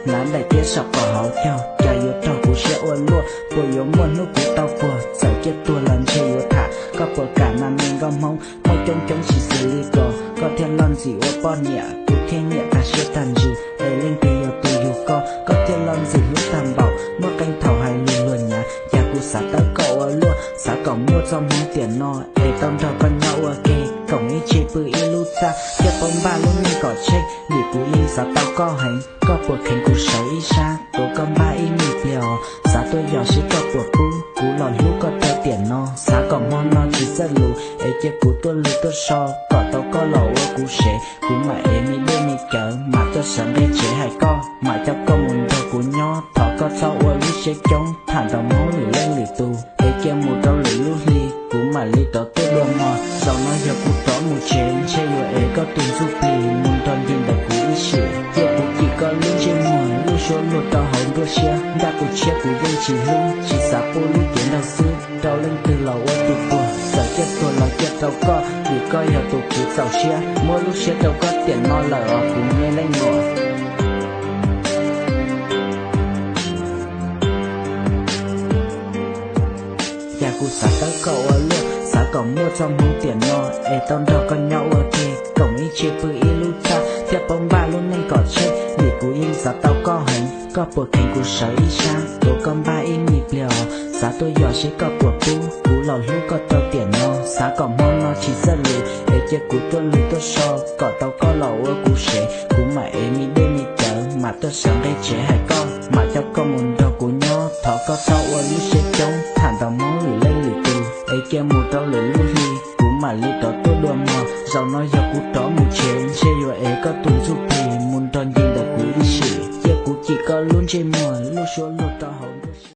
Hnav daim tiab saum qhov hauv caug, cas yuav raug kuv siab ua luaj. Puas yuav muaj hnub kuv tau puag, txawm ciaj tuag los ntshe yuav tham. Koj puas kam mas me nkauj Hmoob, muaj coob coob tsis xws li ko. Koj thiaj loj ntxim ua poj niam, kuv thiaj nyiam tag siab tag ntsws. Es leej twg yog tus yug koj, koj thiaj loj ntxim hlub tag npaum. Muaj qee thaum hais lus luag nyav, cas kuv xav tawb koj ua luaj. Xav kom muaj txoj hmoov tiam no, es tau nrog koj nyob ua ke, koom ib tse pw ib lub txaj, thiaj paub npaj lub neej kom tsheej. Vim kuv yeej xav tau koj heev, koj puas kheev kuv sawv ib sab, tuav koj npaj ib me pliag os. Xav tuaj yos seb koj puas pub, kuv los hlub koj rau tiam no. Xav kom hmo no tsis txawj lus, es cia kuv tuaj lus tuaj so, kom tau koj los ua kuv sev. Kuv mam ev me dej me cawv, mam tuaj sawv nqe tsev hais koj, mam coj koj mus nrog kuv nyob. Thov koj txhob ua lub siab coob, tham ntaus Hmoob lwm leej lwm tus, es cia mus rau lwm lub hli, kuv mam li rov tuaj dua mog. Zaum no yog kuv rov mus tsev, ntshe yuav ev koj tus ntsuj plig mus nrog ncig ntawm kuv ib sim. Cia kuv cim koj lub ntsej muag, lub suab luag rau hauv nruab siab. Ncaj kuv tshiab kuv yeej tsis hlub, tsis xav pub lub cev nraug xwb rau leej twg los ua tus puag. Txawm ciaj tuag los ciaj rau koj, vim koj yog tus kuv txaus siab. Muab lub siab rau koj tiam no lawm os kuv me leej muam. Cas kuv xav tawb koj ua luaj, xav kom muaj txoj hmoov tiam no, es tau nrog koj nyob ua ke, koom ib tse pw ib lub txaj, thiaj paub npaj lub neej kom tsheej. Vim kuv yeej xav tau koj heev, koj puas kheev kuv sawv ib sab, tuav koj npaj ib me pliag os. Xav tuaj yos seb koj puas pub, kuv los hlub koj rau tiam no. Xav kom hmo no tsis txawj lus, es cia kuv tuaj lus tuaj so, kom tau koj los ua kuv sev. Kuv mam ev me dej me cawv, mam tuaj sawv nqe tsev hais koj, mam coj koj mus nrog kuv nyob. Thov koj txhob ua lub siab coob, tham ntaus Hmoob lwm leej lwm tus, es cia mus rau lwm lub hli, kuv mam li rov tuaj dua mog. Zaum no yog kuv rov mus tsev, ntshe yuav ev koj tus ntsuj plig mus nrog ncig ntawm kuv ib sim. Cia kuv cim koj lub ntsej muag, lub suab luag rau